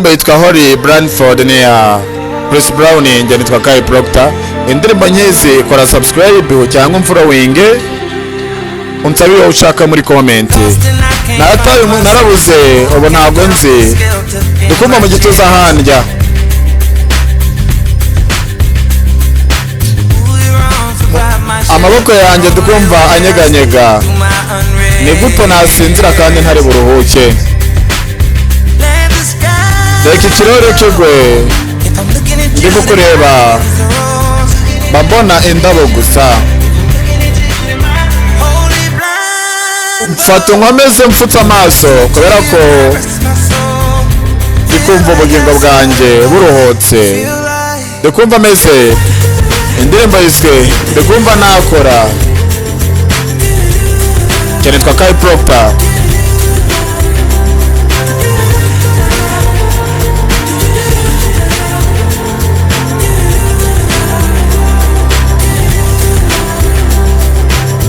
Indirimbo yitwa Holly Brandford, ni ya Chris Brown. Njye nitwa Kai Proctor. Indirimbo nkizi, kora subscribe cyangwa umfollowing, unsabire uwo ushaka muri comment. Narataye narabuze, ubu ntabwo nzi, ndikumva mu gituza handya. Amaboko yanjye ndikumva anyeganyega. Ni gute nasinzira kandi ntari buruhuke? Reka ikirere kigwe. Ndi kukureba mba mbona indabo gusa. Mfata unkomeze mfutse amaso, kubera ko ndi kumva ubugingo bwanjye buruhutse, ndi kumva ameze. Indirimbo yiswe "Ndi kumva nakora". Njye nitwa Kai Proctor.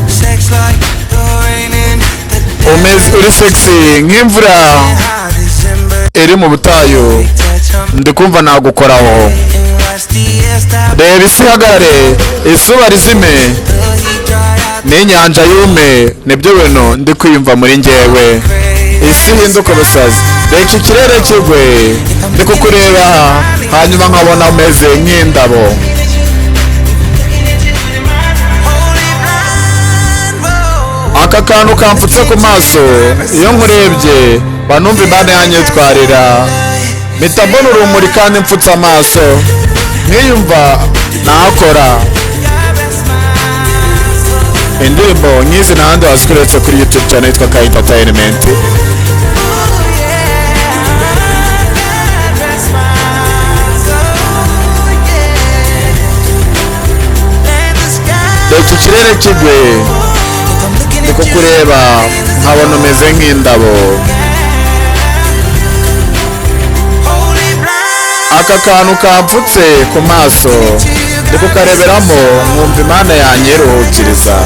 Sex like the rain in the Umeze uri sexy nk'imvura high December. iri mu butayu. Touch 'em Ndi kumva nagukoraho. And watch the air stop. Reba isi ihagarare, izuba rizime, The heat dry out. n'inyanja yume. Nibyo bintu ndi kwiyumva muri njyewe. Isi ihinduka ubusazi, reka ikirere kigwe. Ndi kukureba hanyuma nkabona umeze nk'indabo. Holy blind road. Aka kantu kamfutse ku maso, iyo nkurebye banumva imana yanyitwarira, mpita mbona urumuri kandi mfutse amaso, nkiyumva nakora. God rest my soul. Indirimbo nk'izi n'ahandi wazikoresha kuri YouTube channel yitwa Kai Entertainment. Ooh, yeah. God rest my soul. Yeah. Let the sky. Reka ikirere kigwe. If I'm looking Ndi at you, kukureba nkabona umeze nk'indabo. holy blind. Aka kantu kampfutse ku maso, ndi kukareberamo nkumva imana yanyiruhukiriza,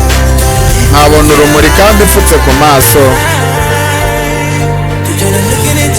nkabona urumuri kandi mfutse ku maso. Looking at